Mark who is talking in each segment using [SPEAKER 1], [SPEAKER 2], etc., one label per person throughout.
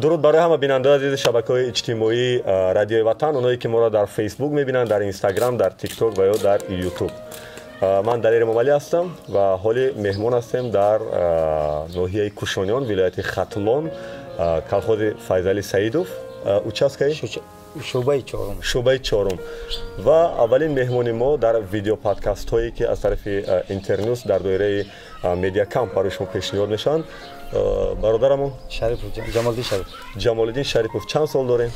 [SPEAKER 1] Дуруд барои ҳама бинандаони азизи шабакаҳои иҷтимоии Радиои Ватан, оное ки моро дар Фейсбук мебинанд, дар Инстаграм, дар Тикток ва ё дар Ютуб. Ман Далер Эмомалӣ ҳастам ва ҳоли меҳмон ҳастем дар ноҳияи Кушониён, вилояти Хатлон, колхози Файзалӣ Саидов, участкаи
[SPEAKER 2] шӯъбаи чорум.
[SPEAKER 1] Шӯъбаи чорум. Ва аввалин меҳмони мо дар видеоподкастҳое, ки аз тарафи Интернюс дар доираи Медиакамп барои шумо пешниҳод мешаванд, бародарамон
[SPEAKER 2] Шарипов, Ҷамолиддин Шарипов.
[SPEAKER 1] Ҷамолиддин Шарипов. Чанд сол дорем?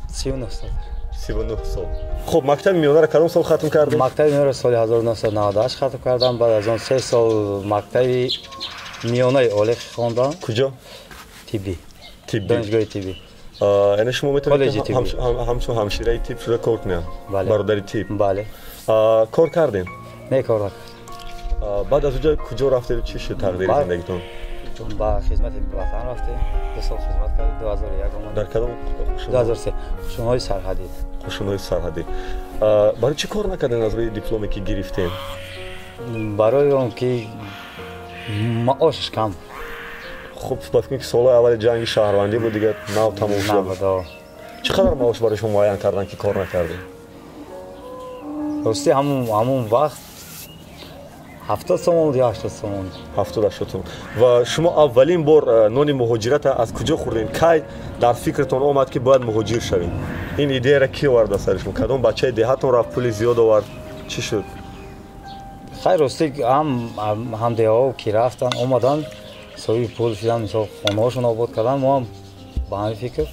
[SPEAKER 2] 39 сол.
[SPEAKER 1] 39 сол. Хуб, мактаби миёнаро кадом сол хатм кардем?
[SPEAKER 2] Мактаби миёнаро соли 1998 хатм кардам. Баъд аз он 3 сол мактаби миёнаи олӣ хондам.
[SPEAKER 1] Куҷо?
[SPEAKER 2] Тиббӣ.
[SPEAKER 1] Тиббӣ.
[SPEAKER 2] Донишгоҳи тиббӣ.
[SPEAKER 1] Яъне шумо метавонед
[SPEAKER 2] Коллеҷи тиббӣ.
[SPEAKER 1] ҳамчун ҳамшираи тиб шуда кор кунед?
[SPEAKER 2] Бале.
[SPEAKER 1] Бародари тиб.
[SPEAKER 2] Бале.
[SPEAKER 1] Кор кардем?
[SPEAKER 2] Не, кор накардам.
[SPEAKER 1] Баъд аз уҷо куҷо рафтед? Чӣ шуд тақдири зиндагитон?
[SPEAKER 2] Ба хизмати ватан рафтем, 2 сол хизмат кардем, 2001 омадем.
[SPEAKER 1] Дар кадом?
[SPEAKER 2] 2003, қушунҳои сарҳадӣ.
[SPEAKER 1] Қушунҳои сарҳадӣ. Барои чӣ кор накардем аз рӯи дипломе, ки гирифтем?
[SPEAKER 2] Барои он ки маошаш кам.
[SPEAKER 1] Хуб, ба фикр, ки солҳои аввали ҷанги шаҳрвандӣ буд, дигар нав тамом шуда буд.
[SPEAKER 2] Набуд.
[SPEAKER 1] Чӣ қадар маош барои шумо муайян карданд, ки кор накардем?
[SPEAKER 2] Рости, ҳамун вақт 70 сомон ё 80 сомон.
[SPEAKER 1] 70-80 сомон. Ва шумо аввалин бор нони муҳоҷирата аз куҷо хӯрдем? Кай дар фикртон омад, ки бояд муҳоҷир шавем? Ин идеяра ки овард ба сари шумо? Кадом бачаи деҳатон рафт, пули зиёд овард, чӣ шуд?
[SPEAKER 2] Хайр, рости, ҳамдеҳаҳо ки рафтан омадан, соҳиби пул шудан, мисол, хонаҳошон обод кардан, мо ҳам ба ҳамин фикр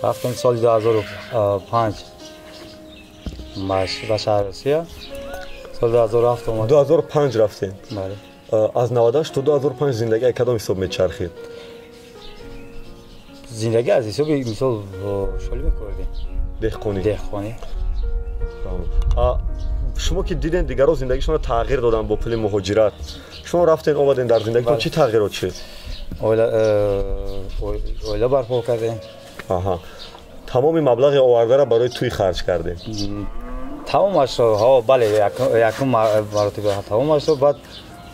[SPEAKER 2] рафтем соли 2005 ба шаҳри Русия, соли 2007 омад.
[SPEAKER 1] 2005 рафтем?
[SPEAKER 2] Бале.
[SPEAKER 1] Аз 98 то 2005 зиндагӣ аз кадом ҳисоб мечархид?
[SPEAKER 2] Зиндагӣ аз ҳисоби, мисол, шолӣ мекардем.
[SPEAKER 1] Деҳқонӣ?
[SPEAKER 2] Деҳқонӣ.
[SPEAKER 1] Шумо ки дидем, дигарро зиндагишонро тағйир доданд бо пули муҳоҷират, шумо рафтен, омадем, дар зиндагитон чӣ тағйирот шуд?
[SPEAKER 2] Оила барпо кардем.
[SPEAKER 1] Аҳа, тамоми маблағи овардаро барои тӯй харҷ кардем?
[SPEAKER 2] Тамомашро, ҳо, бале, якум маротиба тамомашро, баъд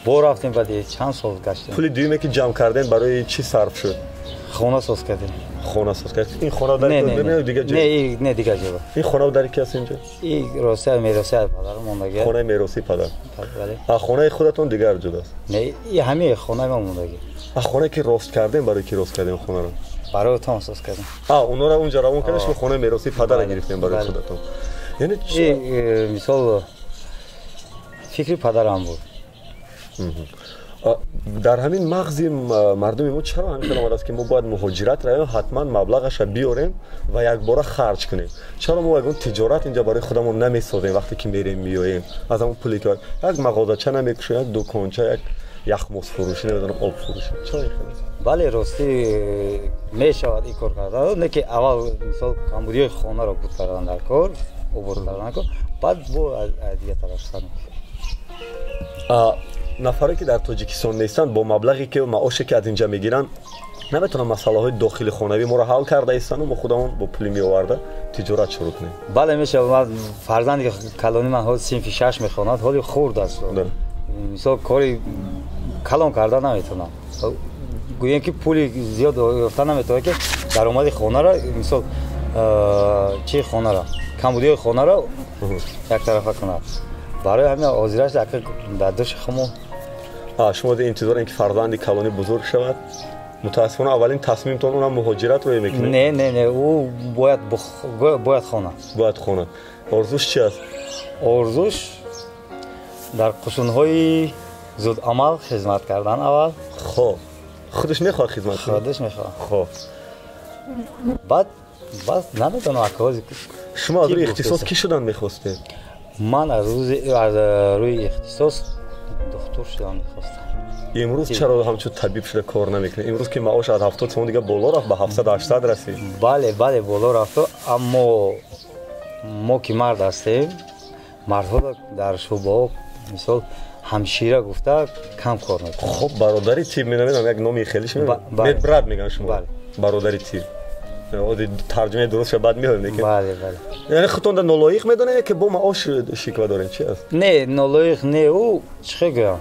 [SPEAKER 2] бо рафтем, баъди чанд сол гаштем.
[SPEAKER 1] Пули дуюме, ки ҷамъ кардем, барои чӣ сарф шуд?
[SPEAKER 2] Хона соз кардем.
[SPEAKER 1] Хона соз кард. Ин хона дар дигар
[SPEAKER 2] ҷо? Не, дигар ҷо.
[SPEAKER 1] Ин хона дар ки аст инҷо?
[SPEAKER 2] И росия, меросия падар мондагӣ.
[SPEAKER 1] Хонаи меросии падар.
[SPEAKER 2] Бале.
[SPEAKER 1] А хонаи худатон дигар ҷудост?
[SPEAKER 2] Не, и ҳамаи хонаи ма мондагӣ.
[SPEAKER 1] А хонае, ки рост кардем, барои ки рост кардем хонаро?
[SPEAKER 2] Барои тон соз кардем.
[SPEAKER 1] А онора унҷа равон кардем, шумо хонаи меросии падара гирифтем барои худатон, яъне?
[SPEAKER 2] Мисол, фикри падарам буд.
[SPEAKER 1] Дар ҳамин мағзи мардуми мо чаро ҳамин хел омадааст, ки мо бояд муҳоҷират равем, ҳатман маблағаша биёрем ва якбора харҷ кунем? Чаро мо ягон тиҷорат инҷа барои худамон намесозем, вақте ки мерем, меоем, аз ҳамон пуле ки як мағозача намекушем, як дуконча, як яхмозфурӯшӣ, намедонам, обфурӯшӣ? Чаро ин хел аст?
[SPEAKER 2] Бале, ростӣ, мешавад ин кор кардан, не ки аввал, мисол, камбудиҳои хонаро буд кардан дар кор, обод кардан кор, баъд бо дигар тараф сар.
[SPEAKER 1] Нафаре, ки дар Тоҷикистон нестанд, бо маблағе ки маоше, ки аз инҷа мегиранд, наметавонанд масъалаҳои дохили хонавӣ моро ҳал карда истану мо худамон бо пули меоварда тиҷорат шурӯъ кунем?
[SPEAKER 2] Бале, мешавад. Фарзанди калони ман ҳол синфи шаш мехонад, ҳоли хурд аст, мисол, кори калон карда наметавонам, гӯем ки пули зиёд ёфта наметавонад, ки даромади хонаро, мисол, чи хонаро, камбудиҳои хонаро яктарафа кунад. Барои ҳамин ҳозираш дар души хумо.
[SPEAKER 1] Шумо интизорем, ки фарзанди калонӣ бузург шавад. Мутаассифона, аввалин тасмимтон онам муҳоҷират рӯй мекунед.
[SPEAKER 2] Не, не, не, ӯ бояд хонад.
[SPEAKER 1] Бояд хонад. Орзуш чи аст?
[SPEAKER 2] Орзуш дар қушунҳои зудамал хизмат кардан аввал.
[SPEAKER 1] Хоб, худаш мехоҳад хизмат
[SPEAKER 2] кунад? Худаш мехоҳад.
[SPEAKER 1] Хоб.
[SPEAKER 2] Баъд намедонам, акози.
[SPEAKER 1] Шумо аз рӯи ихтисос кӣ шудан мехостед?
[SPEAKER 2] Ман аз рӯи ихтисос духтур шудан мехостам.
[SPEAKER 1] Имрӯз чаро ҳамчун табиб шуда кор намекунед, имрӯз ки маош аз 70 сомон дига боло рафт, ба 700-800 расид?
[SPEAKER 2] Бале, боло рафт, аммо мо ки мард ҳастем, мардҳо дар шӯъбаҳо, мисол, ҳамшира гуфта кам кор мекунанд.
[SPEAKER 1] Хуб, бародари тиб, менамедонам, як номи хелиш, медбрат мегӯянд шумо, бародари тиб, тарҷумаи дурустша баъд меоем, лекин
[SPEAKER 2] Бале.
[SPEAKER 1] Яъне худтон нолоиқ медонед, ки бо маош шиква дорем, чи аст?
[SPEAKER 2] Не, нолоиқ не, ӯ чӣ хел гӯям.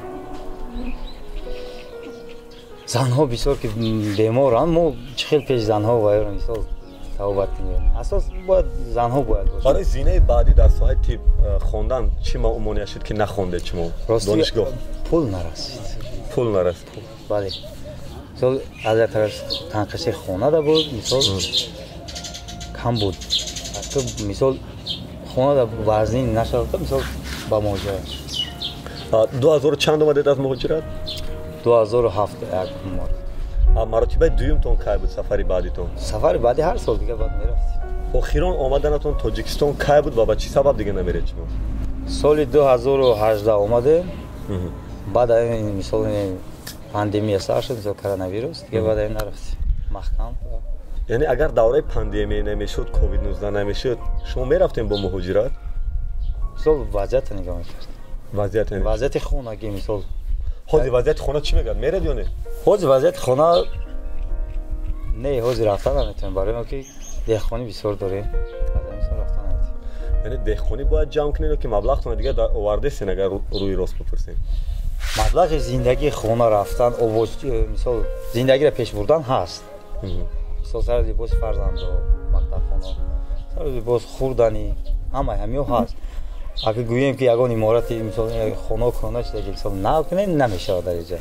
[SPEAKER 2] Занҳо бисёр ки беморанд, мо чӣ хел пеш занҳо вайро мисол тавбат кунем. Асос бояд занҳо бояд бошад.
[SPEAKER 1] Барои зинаи баъдӣ дар соҳаи тиб хондан чӣ монеа шуд ки нахондед шумо донишгоҳ?
[SPEAKER 2] Пул нарасид.
[SPEAKER 1] Пул нарасид.
[SPEAKER 2] Бале. Мисол аз як тараф танқиси хонада буд, мисол кам буд. Ҳатто мисол хонада вазнин нашавад, мисол ба муҳоҷират.
[SPEAKER 1] 2000 чанд омадед аз муҳоҷират?
[SPEAKER 2] 2007 як омад.
[SPEAKER 1] Маротибаи дуюмтон кай буд сафари баъдитон?
[SPEAKER 2] Сафари баъдӣ ҳар сол дига баъд мерафтем.
[SPEAKER 1] Охирон омаданатон Тоҷикистон кай буд ва ба чӣ сабаб дига намеред шумо?
[SPEAKER 2] Соли 2018 омадем. Баъд мисол пандемия сар шуд, мисол коронавирус, дига баъд ин нарафтем. Маҳкам.
[SPEAKER 1] Яъне агар давраи пандемия намешуд, ковид-19 намешуд, шумо мерафтем бо муҳоҷират?
[SPEAKER 2] Мисол вазъиятро нигоҳ мекард.
[SPEAKER 1] Вазъият?
[SPEAKER 2] Вазъияти хонагӣ мисол.
[SPEAKER 1] Ҳозир вазъияти хона чӣ мегӯяд? Меред ё не?
[SPEAKER 2] Ҳозир вазъияти хона не, ҳозир рафта наметавонем, барои он ки деҳқонӣ бисёр дорем. Аз ҳамин сол рафта наметавонем.
[SPEAKER 1] Яъне деҳқонӣ бояд ҷамъ кунед ё ки маблағтон дигар овардесен, агар рӯи рост бипурсем?
[SPEAKER 2] Маблағи зиндагии хона рафтан, овоз, мисол зиндагиро пеш бурдан ҳаст. Мисол сари либоси фарзандо, мактабхона, сари либос хӯрданӣ, ҳамаи ҳамиҳо ҳаст. Агар гӯем ки ягон иморати мисол хона кона чизе мисол нав кунем, намешавад дар инҷа.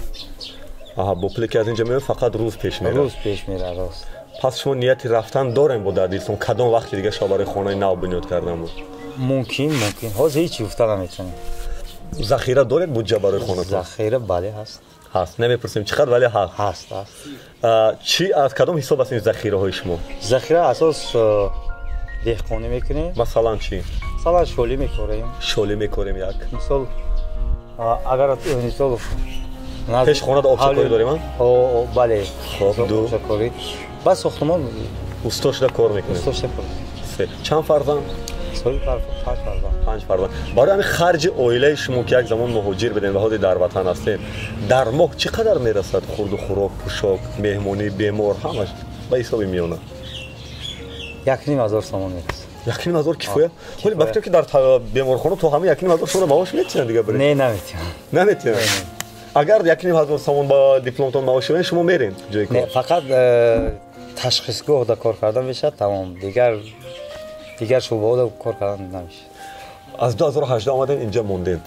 [SPEAKER 1] Аҳа, бо пуле ки аз инҷа меояд фақат рӯз пеш меравад.
[SPEAKER 2] Рӯз пеш меравад, рост.
[SPEAKER 1] Пас шумо нияти рафтан дорем бо дар дилтон? Кадом вақти дига шумо барои хонаи нав бунёд кардан буд?
[SPEAKER 2] Мумкин. Ҳозир ҳеҷ гуфта наметавонем.
[SPEAKER 1] Захира доред буҷа барои хонатон?
[SPEAKER 2] Захира бале ҳаст.
[SPEAKER 1] Ҳаст. Намепурсем чӣ қадр, вале ҳаст.
[SPEAKER 2] Ҳаст.
[SPEAKER 1] Чӣ аз кадом ҳисоб аст ин захираҳои шумо?
[SPEAKER 2] Захира асос деҳқонӣ мекунем.
[SPEAKER 1] Масалан чӣ?
[SPEAKER 2] Масалан шолӣ мекорем.
[SPEAKER 1] Шолӣ мекорем як.
[SPEAKER 2] Мисол агар мисол
[SPEAKER 1] пеш хонада обшакорӣ дорем,
[SPEAKER 2] а? Бале.
[SPEAKER 1] Хоб, ду.
[SPEAKER 2] Обшакорӣ. Баъд сохтмон
[SPEAKER 1] усто шуда кор мекунем.
[SPEAKER 2] Усто шуда кор.
[SPEAKER 1] Се. Чанд фарзанд?
[SPEAKER 2] Соли 5 фарзанд.
[SPEAKER 1] 5 фарзанд. Барои ҳамин харҷи оилаи шумо ки як замон муҳоҷир будем ва ҳозир дар ватан ҳастем, дар моҳ чӣ қадар мерасад хурду хӯрок, пӯшок, меҳмонӣ, бемор, ҳамаш ба ҳисоби миёна?
[SPEAKER 2] 1,5 ҳазор сомон мерасад.
[SPEAKER 1] 1,5 ҳазор кифоя? Вале ба фикр ки дар беморхона то ҳама 1,5 ҳазор сомон маош метиҳанд дига
[SPEAKER 2] баред? Не, наметиҳанд.
[SPEAKER 1] Наметиҳанд. Агар 1,5 ҳазор сомон ба дипломтон маош шавед, шумо меред ҷои кор?
[SPEAKER 2] Не, фақат ташхисгоҳ да кор кардан мешавад, тамом. Дигар шӯъбаҳо кор кардан намешавад.
[SPEAKER 1] Аз 2018 омадем инҷа мондем.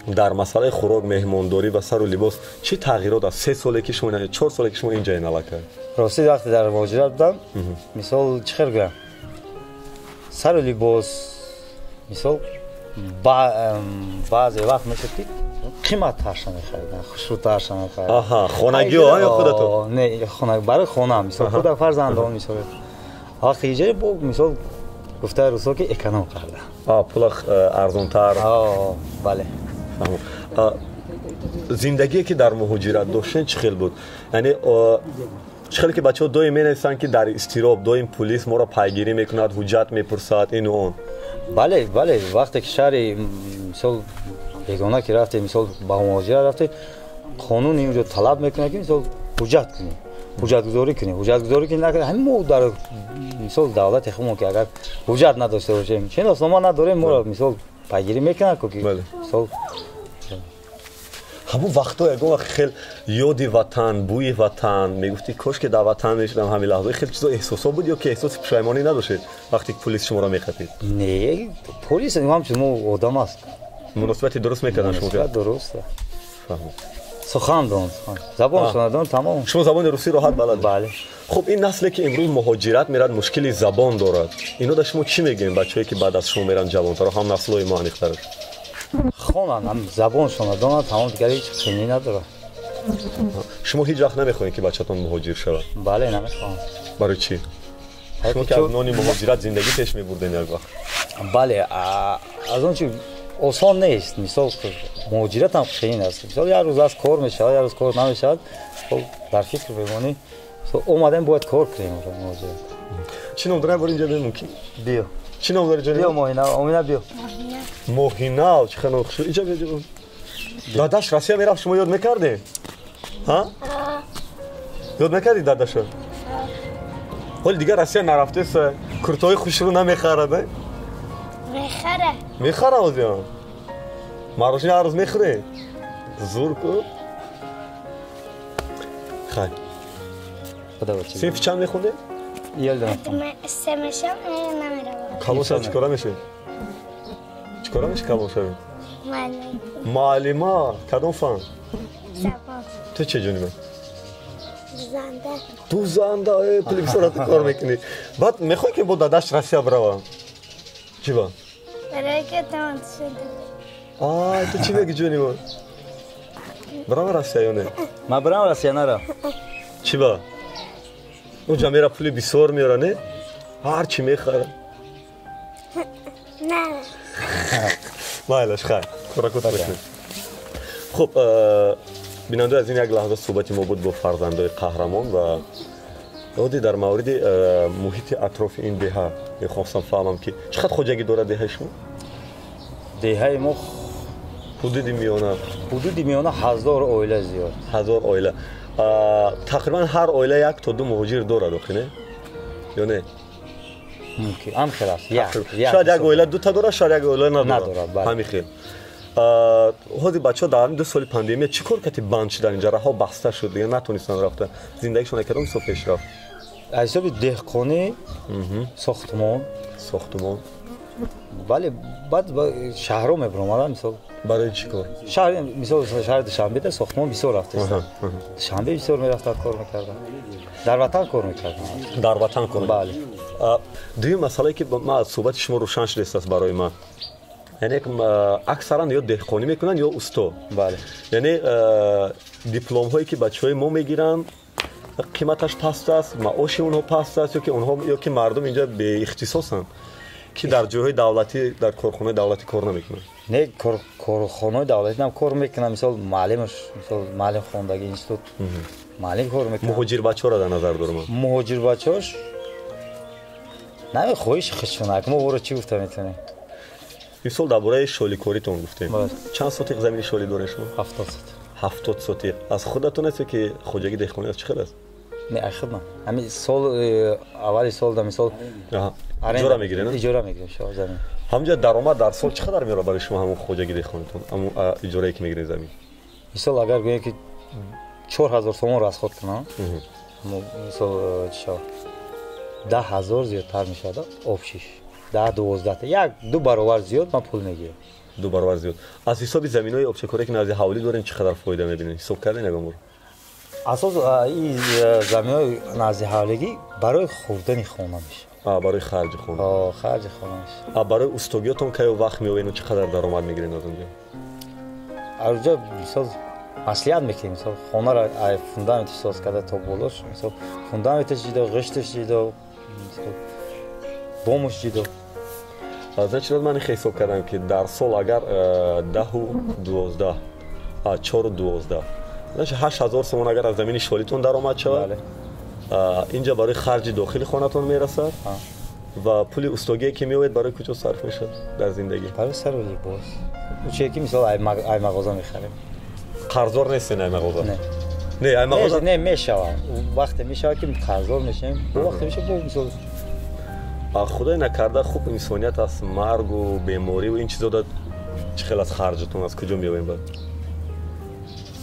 [SPEAKER 1] Дар масъалаи хӯрок, меҳмондорӣ ва сару либос чӣ тағйирот аст? 3 соле ки шумо, 4 соле ки шумо инҷа налака.
[SPEAKER 2] Рости вақте дар муҳоҷират будам, мисол чӣ хел гӯям? Сару либос мисол баъзе вақт мешуд ки қиматтарша мехаридам, хушрӯтарша мехаридам.
[SPEAKER 1] Аҳа, хонагиҳо ё худатон?
[SPEAKER 2] Не, хона барои хона, мисол худа фарзандон мисол. Вақте иҷа бо мисол гуфтаи русо ки эконом кардам.
[SPEAKER 1] Пула арзонтар.
[SPEAKER 2] Бале.
[SPEAKER 1] Зиндагие ки дар муҳоҷират доштен чӣ хел буд? Яъне чӣ хеле ки бачаҳо доим менависанд ки дар изтироб, доим пулис моро пайгирӣ мекунад, ҳуҷҷат мепурсад, ину он.
[SPEAKER 2] Бале, бале, вақте ки шаҳри мисол бегона ки рафте, мисол ба муҳоҷират рафте, қонун инҷо талаб мекунад ки мисол ҳуҷҷат кунӣ, ҳуҷҷатгузорӣ кунӣ, ҳуҷҷатгузорӣ ки накунӣ, ҳамин мо дар мисол давлати худмон ки агар ҳуҷҷат надошта бошем, шиноснома надорем, моро мисол пайгирӣ мекунад ки мисол.
[SPEAKER 1] Ҳамон вақтҳо ягон вақт хел ёди ватан, бӯи ватан мегуфтӣ, кош ки дар ватан мешудам ҳамин лаҳза, хел чизо эҳсосҳо буд ё ки эҳсоси пушаймонӣ надоштед вақте ки полис шуморо мехапид?
[SPEAKER 2] Не, полис ҳамчун мо одам аст.
[SPEAKER 1] Муносибати дуруст мекарданд шумо?
[SPEAKER 2] Муносибат дуруст. Сухан дон, забоншон дон, тамом.
[SPEAKER 1] Шумо забони русӣ роҳат балад?
[SPEAKER 2] Бале.
[SPEAKER 1] Хуб, ин насле ки имрӯз муҳоҷират мерад, мушкили забон дорад, ино дар шумо чӣ мегӯем, бачаҳое ки баъд аз шумо меранд, ҷавонтаро, ҳам наслҳои мо аниқтараш?
[SPEAKER 2] Хонанд, ҳам забоншонро донанд, тамом, дигар ҳеҷ қийинӣ надорад.
[SPEAKER 1] Шумо ҳеҷ вақт намехоҳед ки бачатон муҳоҷир шавад?
[SPEAKER 2] Бале, намехоҳам.
[SPEAKER 1] Барои чӣ? Шумо ки аз нони муҳоҷират зиндагӣ пеш мебурдем як вақт.
[SPEAKER 2] Бале, аз он чи осон нест, мисол муҳоҷират ҳам қийин аст. Мисол як рӯз аз кор мешавад, як рӯз кор намешавад, дар фикр мемонӣ. Омадем, бояд кор кунем муҳоҷират.
[SPEAKER 1] Чӣ ном дорад? Бор инҷа биё, мумкин?
[SPEAKER 2] Биё.
[SPEAKER 1] Чӣ ном дорӣ ҷонӣ?
[SPEAKER 2] Биё Моҳина, Омина биё.
[SPEAKER 1] Моҳина, чӣ хел хуш. Инҷа биё. Дадаш Россия мерафт, шумо ёд мекардед? Ҳа? Ёд мекардӣ дадаша? Ҳоли дигар Россия нарафтест, куртаҳои хушрӯ намехарад, не?
[SPEAKER 3] Мехара.
[SPEAKER 1] Мехара ҳозир. Мороженое ҳар рӯз мехӯред? Зур ку. Синфи чанд мехондед?
[SPEAKER 3] Се мешам, намеравам.
[SPEAKER 1] Калон шавед, чӣ кора мешавед? Чӣ кора мешавед калон шавед?
[SPEAKER 3] Муаллим.
[SPEAKER 1] Муаллима? Кадом фан?
[SPEAKER 3] Забон.
[SPEAKER 1] Ту чӣ ҷони ман?
[SPEAKER 3] Дузанда.
[SPEAKER 1] Дузанда, пули бисёр ту кор мекунӣ. Баъд мехоҳӣ ки бо дадаш Россия биравам? Чӣ ба?
[SPEAKER 3] Барои ки тамом шуда.
[SPEAKER 1] Ай, ту чӣ мегӯӣ ҷони ман? Бирам Россия ё не?
[SPEAKER 2] Ман бирам Россия нарам.
[SPEAKER 1] Чӣ ба? Унҷа мера пули бисёр меёра, не? Ҳар чӣ мехара.
[SPEAKER 3] Не.
[SPEAKER 1] Майлаш, хайр. Коракот мекунем. Хуб, бинандаи аз ин як лаҳза суҳбати мо буд бо фарзандои қаҳрамон ва оди дар мавриди муҳити атрофи ин деҳа мехостам фаҳмам ки чӣ қадр хоҷагӣ дорад деҳаи шумо?
[SPEAKER 2] Деҳаи мо
[SPEAKER 1] ҳудуди миёна.
[SPEAKER 2] Ҳудуди миёна 1000 оила зиёд.
[SPEAKER 1] 1000 оила. Тақрибан ҳар оила 1 то 2 муҳоҷир дорад, охи не? Ё не?
[SPEAKER 2] Мумкин, ҳам хел аст.
[SPEAKER 1] Шояд як оила 2 та дорад, шояд як оила надорад. Ҳамин хел. Ҳозир бачаҳо дар ҳамин 2 соли пандемия чӣ кор кардӣ банд шудан инҷа? Раҳо баста шуд, дигар натонистанд рафта. Зиндагишон кадом ҳисоб пеш рафт?
[SPEAKER 2] Аз ҳисоби деҳқонӣ, сохтмон.
[SPEAKER 1] Сохтмон.
[SPEAKER 2] Бале, баъд шаҳрҳо мебаромаданд, мисол.
[SPEAKER 1] Барои чӣ кор?
[SPEAKER 2] Шаҳр, мисол шаҳри Душанбеда сохтмон бисёр рафтааст. Душанбе бисёр мерафтанд, кор мекарданд. Дар ватан кор мекарданд.
[SPEAKER 1] Дар ватан кор.
[SPEAKER 2] Бале.
[SPEAKER 1] Дуюм масъалае ки ман аз суҳбати шумо рӯшан шудааст барои ман. Яъне аксаран ё деҳқонӣ мекунанд ё усто.
[SPEAKER 2] Бале.
[SPEAKER 1] Яъне дипломҳое ки бачаҳои мо мегиранд қиматаш паст аст, маоши онҳо паст аст, ё ки онҳо ё ки мардум инҷа беихтисосанд ки дар ҷойҳои давлатӣ, дар корхонаи давлатӣ кор намекунанд.
[SPEAKER 2] Не, корхонаи давлатӣ ҳам кор мекунанд, мисол муаллимаш, мисол муаллим хондагӣ институт, муаллим кор мекунад.
[SPEAKER 1] Муҳоҷир бачаҳоро дар назар дорам.
[SPEAKER 2] Муҳоҷир бачаҳош нами хоҳиши худшон, мо воро чӣ гуфта метавонем?
[SPEAKER 1] Мисол дар бораи шоликоритон гуфтем. Чанд сотиқ замини шолӣ доред шумо?
[SPEAKER 2] 70 сотиқ.
[SPEAKER 1] 70 сотиқ. Аз худатон аст ё ки хоҷагии деҳқонӣ аст? Чӣ хел аст?
[SPEAKER 2] Не, аз худман. Ҳамин сол аввали сол да мисол
[SPEAKER 1] иҷора мегиред, не?
[SPEAKER 2] Иҷора мегирем шо замин.
[SPEAKER 1] Ҳамҷа даромад дар сол чӣ қадар меорад барои шумо ҳамон хоҷагии деҳқонитон, ҳамон иҷорае ки мегиред замин?
[SPEAKER 2] Мисол агар гӯем ки 4000 сомон расход кунам, мисол чӣ шавад? 10000 зиёдтар мешавад обшиш. 10-12 1-2 баробар зиёд ман пул мегирам.
[SPEAKER 1] 2 баробар зиёд. Аз ҳисоби заминҳои обчакорие ки назди ҳавлӣ дорем чӣ қадар фоида мебинед? Ҳисоб кардед ягон бор?
[SPEAKER 2] Асос ин заминҳои назди ҳавлигӣ барои хӯрдани хона мешавад.
[SPEAKER 1] Барои харҷи хона.
[SPEAKER 2] Харҷи хона мешавад.
[SPEAKER 1] Барои устогиётон кай вақт меоед ва чӣ қадар даромад мегиред аз онҷо?
[SPEAKER 2] Аз онҷо мисол маслиҳат мекунем, мисол хонаро фундаменташ соз карда то болош, мисол фундаменташ ҷидо, ғишташ ҷидо, мисол бомаш ҷидо.
[SPEAKER 1] Значит, ман ҳисоб кардам ки дар сол агар 10-12, 4-12, значит 8000 сомон агар аз замини шолитон даромад шавад, инҷа барои харҷи дохили хонатон мерасад ва пули устогие ки меояд барои куҷо сарф мешавад дар зиндагӣ?
[SPEAKER 2] Барои сару либос. Чие ки мисол ай мағоза мехарем.
[SPEAKER 1] Қарздор нестен ай мағоза?
[SPEAKER 2] Не.
[SPEAKER 1] Не, ай мағоза?
[SPEAKER 2] Не, мешавад. Вақте мешавад ки қарздор мешавем, вақте мешавад бо мисол
[SPEAKER 1] худой накарда хуб инсоният аст, маргу беморӣ ва ин чизо да чӣ хел аз харҷатон аз куҷо меоем баъд?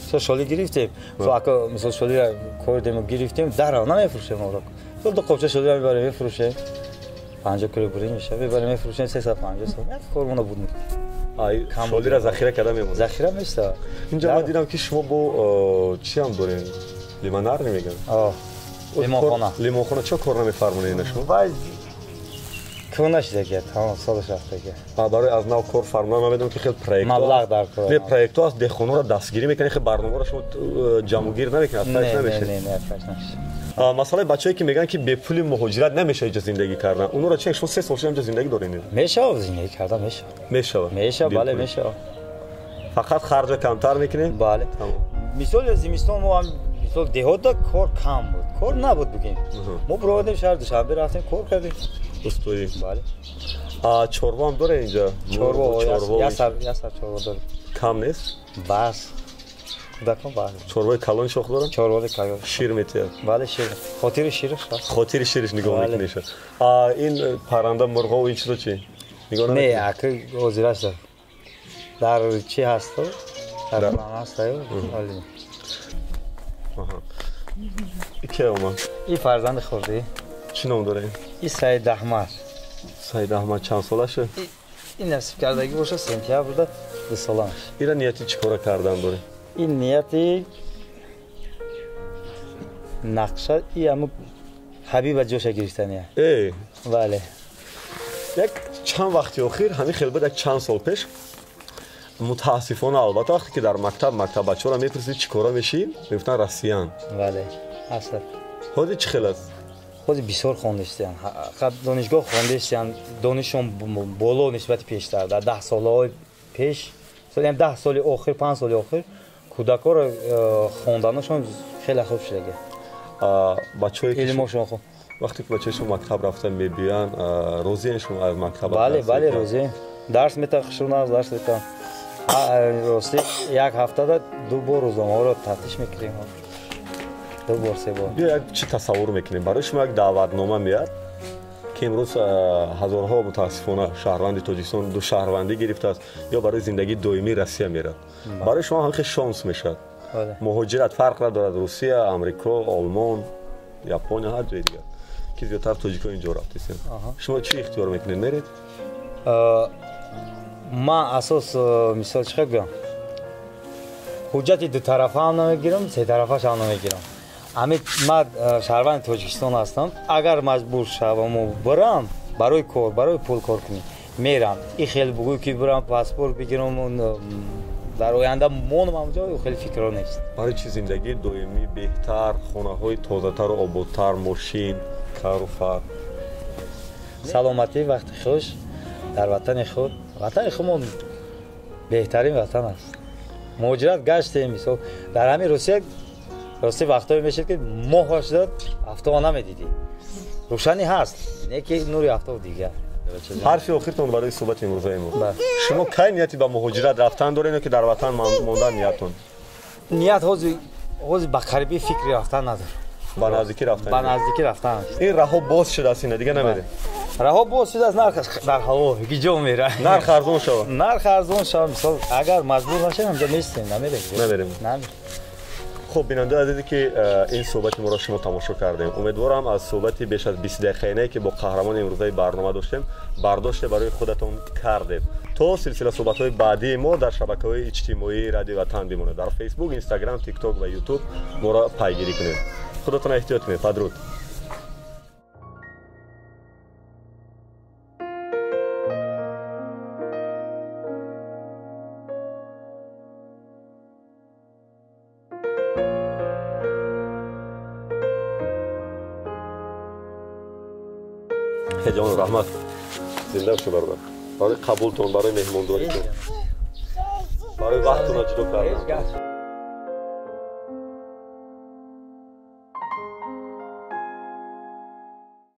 [SPEAKER 2] Мисол шолӣ гирифтем, мисол шолиро кордему гирифтем, дарав намефурӯшем онро. Мисол ду қопча шолиро мебарем мефурӯшем, 50 кило бурин мешавад, мебарем мефурӯшем 350 сом. Як кормона буд мекунем.
[SPEAKER 1] Шолиро захира карда мемонад.
[SPEAKER 2] Захира мешавад.
[SPEAKER 1] Инҷа ман дидам ки шумо бо чӣ ҳам дорем? Лимонар намегӯянд?
[SPEAKER 2] Лимонхона.
[SPEAKER 1] Лимонхона чо кор намефармонед ина шумо?
[SPEAKER 2] Кӯна шудагия, тамом солаш рафтагия.
[SPEAKER 1] Барои аз нав кор фармудан ман медонам ки хел проектҳо
[SPEAKER 2] маблағ дар кор.
[SPEAKER 1] Не, проектҳо аст, деҳқонҳоро дастгирӣ мекунанд, хел барномаро шумо ҷамъгир намекунед, аз пач намешавед.
[SPEAKER 2] Не, не, пач намешавад.
[SPEAKER 1] Масъалаи бачаҳое ки мегӯянд ки бепули муҳоҷират намешавад инҷа зиндагӣ кардан, онҳоро чӣ? Шумо 3 сол шуда инҷа зиндагӣ доред?
[SPEAKER 2] Мешавад зиндагӣ кардан, мешавад.
[SPEAKER 1] Мешавад.
[SPEAKER 2] Мешавад, бале, мешавад.
[SPEAKER 1] Фақат харҷа камтар мекунед?
[SPEAKER 2] Бале. Мисол зимистон мо мисол деҳотда кор кам буд, кор набуд бигем. Мо баромадем шаҳри Душанбе рафтем, кор кардем.
[SPEAKER 1] Устоӣ.
[SPEAKER 2] Бале.
[SPEAKER 1] Чорво ҳам доред инҷа?
[SPEAKER 2] Чорво, як сар чорво дорем.
[SPEAKER 1] Кам нест?
[SPEAKER 2] Бас. Кӯдакон бас.
[SPEAKER 1] Чорвои калон шох доранд?
[SPEAKER 2] Чорвои калон.
[SPEAKER 1] Шир метиҳад?
[SPEAKER 2] Бале, шир. Хотири шираш ҳаст.
[SPEAKER 1] Хотири шираш нигоҳ мекунед. Ин парранда, мурғо ин чизо чӣ? Нигоҳ
[SPEAKER 2] намекунед? Не, ака ҳозираш дар чӣ ҳаст? Дар план ҳаст.
[SPEAKER 1] Ки омад?
[SPEAKER 2] И фарзанди хурдӣ.
[SPEAKER 1] Чӣ ном дорем?
[SPEAKER 2] И Саид Аҳмад.
[SPEAKER 1] Саид Аҳмад чанд сола шуд?
[SPEAKER 2] Ин насиб кардагӣ боша, сентябрда 2 сола мешавад.
[SPEAKER 1] Ира нияти чӣ кора кардан дорем?
[SPEAKER 2] Ин нияти нақша и ҳаму Ҳабиба ҷоша гирифтания.
[SPEAKER 1] Э?
[SPEAKER 2] Бале.
[SPEAKER 1] Як чанд вақти охир, ҳамин хел буд, як чанд сол пеш, мутаассифона, албатта, вақте ки дар мактаб бачаҳоро мепурсид чӣ кора мешӣ, мегуфтанд россиян.
[SPEAKER 2] Бале, асл.
[SPEAKER 1] Ҳозир чӣ хел аст?
[SPEAKER 2] Ҳозир бисёр хондаистиянд. Донишгоҳ хондаистиянд, донишшон боло нисбати пештар. Дар 10 солаҳои пеш, 10 соли охир, 5 соли охир кӯдакҳоро хонданашон хеле хуб шудага.
[SPEAKER 1] Бачаҳое ки
[SPEAKER 2] илмошон хуб.
[SPEAKER 1] Вақте ки бачаҳои шумо мактаб рафта мебиёянд, розиен шумо аз мактаб?
[SPEAKER 2] Бале, бале, розием. Дарс метавон, хушрӯ дарс метавон. Рости як ҳафтада 2 бор рӯзномаҳоро тафтиш мекунем. 2 бор, 3 бор.
[SPEAKER 1] Биё як чӣ тасаввур мекунем. Барои шумо як даъватнома меяд, ки имрӯз ҳазорҳо мутаассифона шаҳрванди Тоҷикистон ду шаҳрвандӣ гирифтааст ё барои зиндагии доимии Россия мерад. Барои шумо ҳам хеле шонс мешавад. Муҳоҷират фарқ надорад, Русия, Амрико, Олмон, Япония, ҳар ҷои дигар, ки зиёдтар тоҷикон инҷо рафтесем. Шумо чӣ ихтиёр мекунед, меред?
[SPEAKER 2] Ман асос мисол чӣ гӯям, ҳуҷҷати дутарафа ҳам намегирам, сетарафаш ҳам намегирам. Ҳамин ман шаҳрванди Тоҷикистон ҳастам, агар маҷбур шаваму бирам барои кор, барои пул кор кунӣ, мерам. И хел бугӯй ки бирам паспорт бигирам, дар оянда монам ҳамҷо, хеле фикрро нест.
[SPEAKER 1] Барои чӣ зиндагии доимӣ беҳтар, хонаҳои тозатару ободтар, мошин, кару фар?
[SPEAKER 2] Саломатӣ, вақти хуш дар ватани худ. Ватани худмон беҳтарин ватан аст. Муҳоҷират гаштем, мисол дар ҳамин Русия, рости вақтҳое мешуд ки моҳ шудад автоба намедидӣ. Рӯшанӣ ҳаст, не ки нури автоб дигар.
[SPEAKER 1] Ҳарфи охиртон барои суҳбати имрӯзаи мо. Шумо кай нияти ба муҳоҷират рафтан доред ё ки дар ватан мондан ниятон?
[SPEAKER 2] Ният ҳозир ба қарибӣ фикри рафтан надорам.
[SPEAKER 1] Ба наздикӣ рафтан?
[SPEAKER 2] Ба наздикӣ рафтан.
[SPEAKER 1] Ин раҳо боз шудааст, ина дига намеред?
[SPEAKER 2] Раҳо боз шудааст, нарх дар ҳаво гиҷо меравад.
[SPEAKER 1] Нарх арзон шавад.
[SPEAKER 2] Нарх арзон шавад, мисол агар маҷбур нашавем, ҳамҷо местем, намерем.
[SPEAKER 1] Намерем. Хуб, бинандаи азизе ки ин суҳбати моро шумо тамошо кардем, умедворам аз суҳбати беш аз 20 дақиқае ки бо қаҳрамони имрӯзаи барнома доштем, бардоште барои худатон кардед. То силсила суҳбатҳои баъдии мо дар шабакаҳои иҷтимоии Радиои Ватан бимонед. Дар Фейсбук, Инстаграм, Тикток ва Ютуб моро пайгирӣ кунед. Худатон эҳтиёт кунед. Падруд. Ҷон, раҳмат. Зинда бошед бародар. Барои қабултон, барои меҳмондоритон, барои вақтонро ҷудо кардан.